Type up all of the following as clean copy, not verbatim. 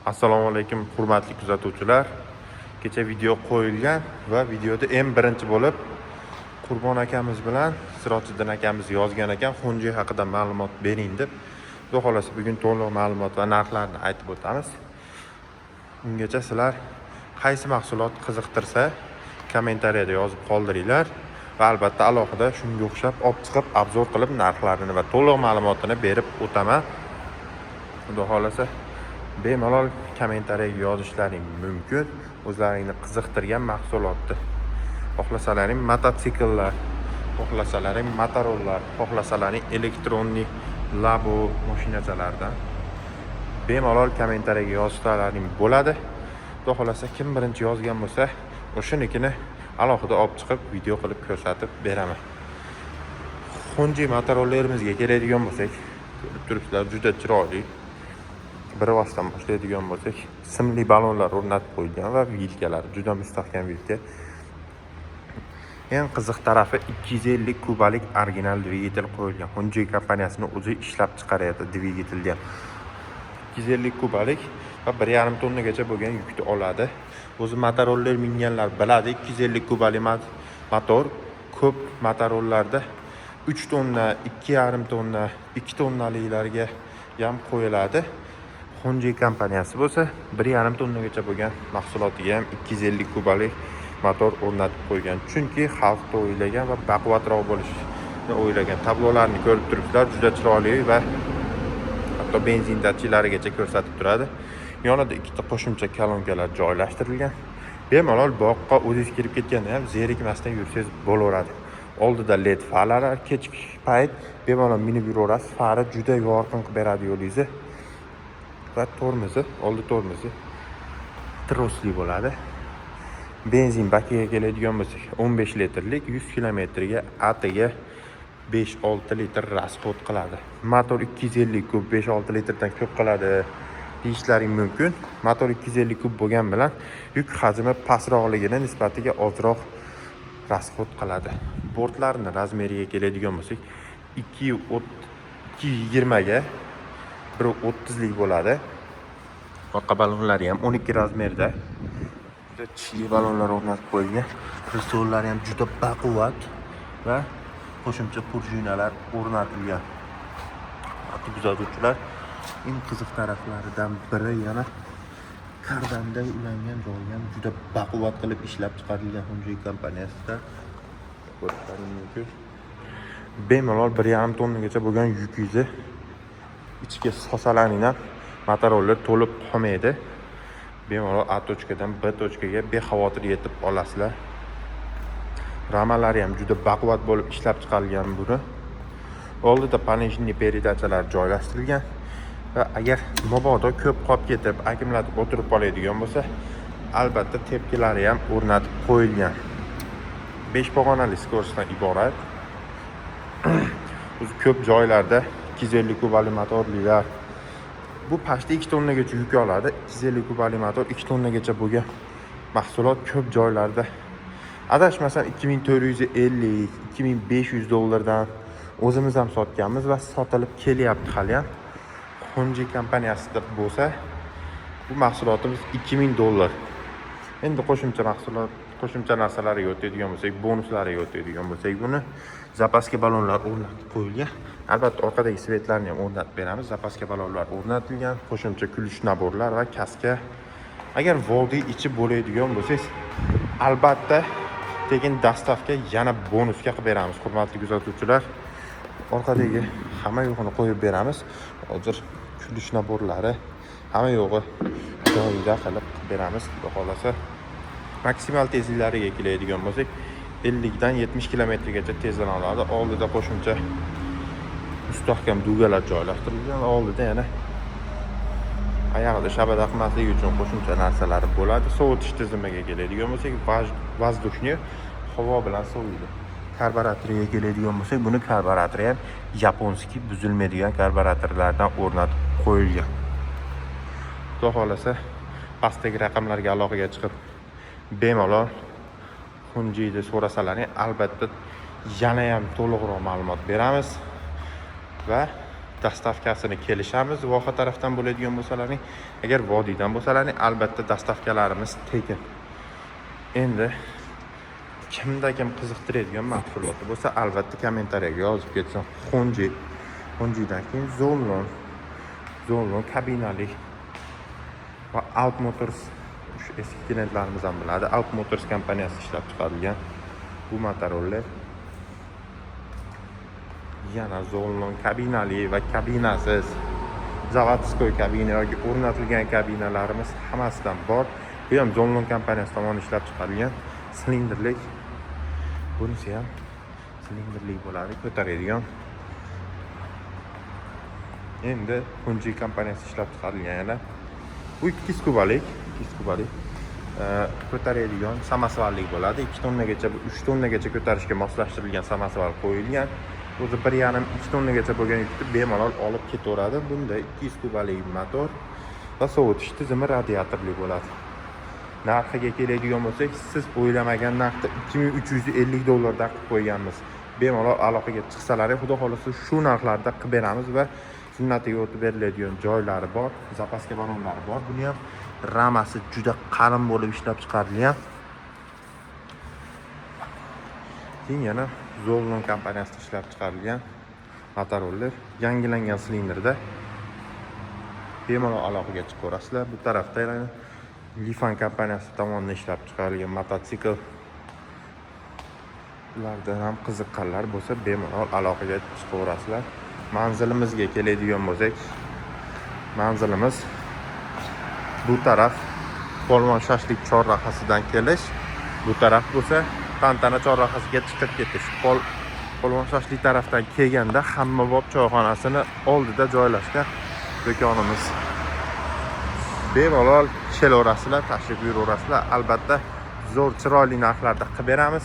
Assalomu alaykum, hurmatli kuzatuvchilar. Kecha video qo'yilgan va videoda eng birinchi bo'lib Qurbon akamiz bilan Sirojiddin akamiz yozgan ekan, Xunji haqida ma'lumot bering deb. Xudo xohlasa, bugun to'liq ma'lumot va narxlarni aytib o'tamiz. Ungacha sizlar qaysi mahsulot qiziqtirsa, kommentariyada yozib qoldiringlar va albatta alohida shunga o'xshab olib chiqib, обзор qilib, narxlarini va to'liq ma'lumotini berib o'taman. Xudo xohlasa, bemalol kommentariyaga yozishlaring mumkin o'zlaringni qiziqtirgan mahsulotni. Xohlasalaring mototsikllar, xohlasalaring motorollar, xohlasalaring электронный labo mashinachalardan bemalol kommentariyaga yozsalaring bo'ladi. Xudo xohlasa, kim birinchi yozgan bo'lsa, o'shanikini alohida olib chiqib, video qilib ko'rsatib beraman. Xunji motorollerimizga keladigan bo'lsak, ko'rib turibsizlar, juda chiroyli. Bir vositadan boshlaydigan bo'lsak, simli ballonlar o'rnatib qo'yilgan va vilkalar juda mustahkam vilka. Eng qiziq tarafi, 250 kubalik original dvigatel qo'yilgan. Xunji kompaniyasini o'zi ishlab chiqaryapti dvigatelni ham. 250 kubalik va 1,5 tonnagacha bo'lgan yukni oladi. O'zi motoroller minganlar biladi, 250 kubali motor ko'p motorollarda 3 tonna, 2,5 tonna, 2 tonnaliklarga ham qo'yiladi. Xunji kompaniyasi bo'lsa 1,5 tonnagacha bo'lgan mahsulotiga ham 250 kubalik motor o'rnatib qo'ygan, chunki xalqni o'ylagan va baquvvatroq bo'lishini o'ylagan. Tablolarni ko'rib turibsizlar, juda chiroyli va hatto benzin datchiklarigacha ko'rsatib turadi. Yonida ikkita qo'shimcha kolonkalar joylashtirilgan. Bemalol boqqa o'zingiz kirib ketganda ham zerikmasdan yursangiz bo'laveradi. Oldida led faralari, kechki payt bemalol minib yuraverasiz, fara juda yorqin qilib beradi yo'lingizni. Va tormozi, oldi tormozi trosli bo'ladi. Benzin bakiga keladigan bo'lsak, 15 litrlik, 100 kilometrga atigi 5-6 litr расход qiladi. Motor 250 kub, 5-6 litrdan ko'p qiladi deyishlaring mumkin. Motor 250 kub bo'lgan bilan yuk hajmi pastroqligini nisbatiga ozroq расход qiladi. Bortlarni razmeriga keladigan bo'lsak, 2,20 ga 1,30lik bo'ladi. Orqa ballonlari ham 12 razmerda. Juda tishli ballonlar o'rnatib qo'yilgan. Resorlari ham juda baquvvat va qo'shimcha prujinalar o'rnatilgan. Hurmatli kuzatuvchilar, eng qiziq taraflaridan biri yana kardanda ulangan joyi ham juda baquvvat qilib ishlab chiqarilgan Hyundai kompaniyasida, ko'rishlaring mumkin. Bemalol 1,5 tonnagacha bo'lgan yukingizni ichiga solsalaring ham motorollar to'lib qolmaydi. Bemalol A точка dan B точка ga bexavotir yetib olasizlar. Ramalari ham juda baquvvat bo'lib ishlab chiqarilgan buni. Oldida пониженный передача lar joylashtirilgan va agar mabodo ko'p qolib ketib, akkumulyator o'tirib qoladigan bo'lsa, albatta tepkilari ham o'rnatib qo'yilgan. 5 pog'onali скорость dan iborat. O'zi ko'p joylarda 250 kubali motorlilar bu почти 2 tonnagacha yuk oladi. 250 kubali motor, 2 tonnagacha bo'lgan mahsulot ko'p joylarda, adashmasam, 2450, 2500 dollardan o'zimiz ham sotganmiz va sotilib kelyapti hali ham. Honji kompaniyasida bo'lsa, bu mahsulotimiz 2000 dollar. Endi qo'shimcha mahsulot, qo'shimcha narsalariga o'tadigan bo'lsak, bonuslariga o'tadigan bo'lsak, buni запаска ballonlar o'rnatib qo'yilgan. Albatta orqadagi свет larni ham o'rnatib beramiz. Запаска ballonlar o'rnatilgan, qo'shimcha ключ набор lar va kaska. Agar vodiy ichi bo'ladigan bo'lsangiz, albatta tekin доставка, yana bonusga qilib beramiz, hurmatli kuzatuvchilar. Orqadagi hamma yo'g'ini qo'yib beramiz. Hozir ключ набор lari hamma yo'g'i joyida qilib beramiz, xudo xohlasa. Maksimal tezliklariga keladigan bo'lsak, 50 dan 70 kilometrgacha tezlana oladi. Oldida qo'shimcha mustahkam дуга lar joylashtirilgan va oldida yana oyog'ida shabada qilmasligi uchun qo'shimcha narsalari bo'ladi. Sovutish tizimiga keladigan bo'lsak, воздушный, havo bilan soviydi. Karburatoriga keladigan bo'lsak, buni karburatori ham японский, buzilmaydigan karburatorlardan o'rnatib qo'yilgan. Xudo xohlasa, pastdagi raqamlarga aloqaga chiqib, bemalol Hunjiyni so'rasalaring, albatta yana ham to'liqroq ma'lumot beramiz va Доставка sini kelishamiz. Voha tarafdan bo'ladigan bo'lsalaring, agar vodiydan bo'lsalaring, albatta доставка larimiz tekin. Endi kimda kim qiziqtiradigan mahsuloti bo'lsa, albatta kommentariyaga yozib ketsin. Xunji, Xunjidan keyin Zonlon, Zonlon kabinali va Alp Motors, shu eski klientlarimiz ham biladi. Alp Motors kompaniyasi ishlab chiqarilgan bu motoroller. Yana Zonlon kabinali va kabinasiz, заводской kabina yoki o'rnatilgan kabinalarimiz hammasidan bor. Bu ham Zonlon kompaniyasi tomonidan ishlab chiqarilgan silindrlik. Bunisi ham silindrlik bo'ladi, ko'taradigan. Endi Hunji kompaniyasi ishlab chiqarilgan yana bu 200 kubalik, 200 kubalik ko'taradigan samosvallik bo'ladi. 2 tonnagacha, 3 tonnagacha ko'tarishga moslashtirilgan samosval qo'yilgan. O'zi 1,5-2 tonnagacha bo'lgan yukni bemalol olib ketaveradi. Bunda 200 kubalik motor va sovutish tizimi radiatorli bo'ladi. Narxiga keladigan bo'lsak, siz o'ylamagan narxda 2350 dollardan qilib qo'yganmiz. Bemalol aloqaga chiqsalaring, xudo xohlasa, shu narxlarda qilib beramiz va sunnatiga o'tib beriladigan joylari bor, запаска ballonlari bor. Buni ham ramasi juda qalin bo'lib ishlab chiqarilgan. Keyin yana Zolon kompaniyasida ishlab chiqarilgan motoroller yangilangan silindrda, bemalol aloqaga chiqaverasizlar. Bu tarafda yana Lifan kompaniyasi tomonidan ishlab chiqarilgan mototsikl. Ulardan ham qiziqqanlar bo'lsa, bemalol aloqaga chiqaverasizlar. Manzilimizga keladigan bo'lsak, manzilimiz bu taraf Polvon shashlik chorrahasidan kelish, bu taraf bo'lsa Tantana chorrahasiga chiqib ketish. Polvon shashlik tarafdan kelganda Hammabob choyxonasini oldida joylashgan do'konimiz. Bemalol kelaverasizlar, tashrif buyuraverasizlar. Albatta zo'r, chiroyli narxlarda qilib beramiz.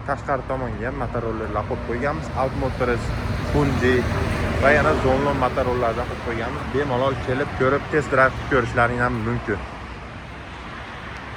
Tashqari tomonga ham motorollerlar qo'yib qo'yganmiz. Alp Motors, Hunji va yana Zonlon motorollardan qo'yib qo'yganmiz. Bemalol kelib ko'rib, test drive qilib ko'rishlaring ham mumkin.